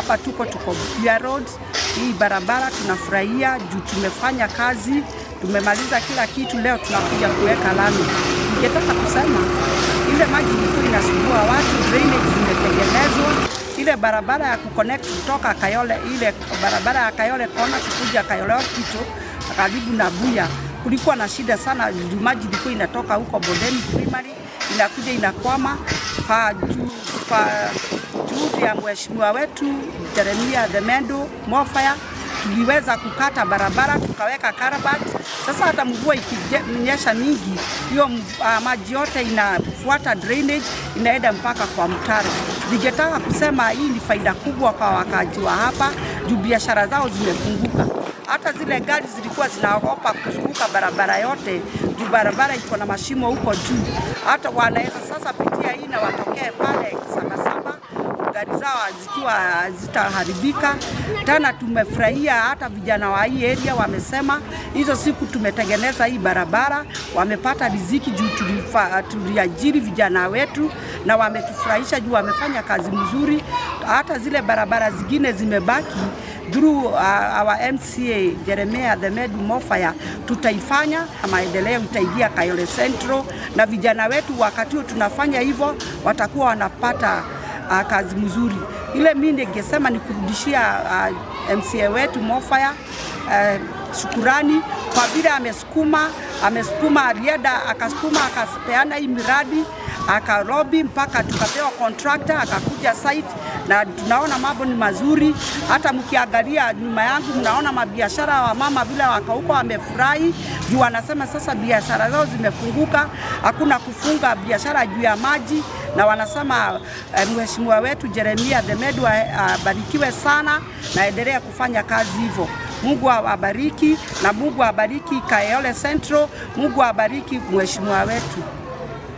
Hapa tuko Buya Road, hii barabara tunafurahia juu tumefanya kazi, tumemaliza kila kitu, leo tunakuja kuweka lami. Ningetaka kusema ile maji ilikuwa inasumbua watu, drainage zimetengenezwa, ile barabara ya kuconnect kutoka Kayole, ile barabara ya Kayole kona kukuja Kayole Hospital karibu na Buya, kulikuwa na shida sana juu maji ilikuwa inatoka huko Bondeni Primary inakuja inakwama kwa juhudi ya mheshimiwa wetu Jeremia Themendo Mofaya tuliweza kukata barabara tukaweka culvert. Sasa hata mvua ikinyesha mingi, hiyo maji yote inafuata drainage inaenda mpaka kwa mtaro. Ningetaka kusema hii ni faida kubwa kwa wakaaji wa hapa juu biashara zao zimefunguka. Hata zile gari zilikuwa zinaogopa kuzunguka barabara yote juu barabara iko na mashimo huko juu, hata wanaweza sasa pitia hii na watokee pale Sabasaba gari zao zikiwa zitaharibika tena. Tumefurahia hata vijana wa hii area wamesema hizo siku tumetengeneza hii barabara, wamepata riziki juu tuliajiri vijana wetu na wametufurahisha juu wamefanya kazi mzuri. Hata zile barabara zingine zimebaki through our MCA Jeremiah Themedu Mofaya tutaifanya maendeleo, itaingia Kayole Central na vijana wetu, wakati huo tunafanya hivyo watakuwa wanapata kazi mzuri. Ile mimi ningesema ni kurudishia MCA wetu Mofaya shukurani kwa vile amesukuma, alienda akasukuma akapeana hii miradi akalobby mpaka tukapewa contractor akakuja site na tunaona mambo ni mazuri. Hata mkiangalia nyuma yangu mnaona mabiashara wa mama vile wako huko wamefurahi juu wanasema sasa biashara zao zimefunguka, hakuna kufunga biashara juu ya maji, na wanasema mheshimiwa wetu Jeremia Themedu abarikiwe sana na endelea kufanya kazi hivyo. Mungu awabariki na Mungu abariki Kayole Central, Mungu abariki mheshimiwa wetu.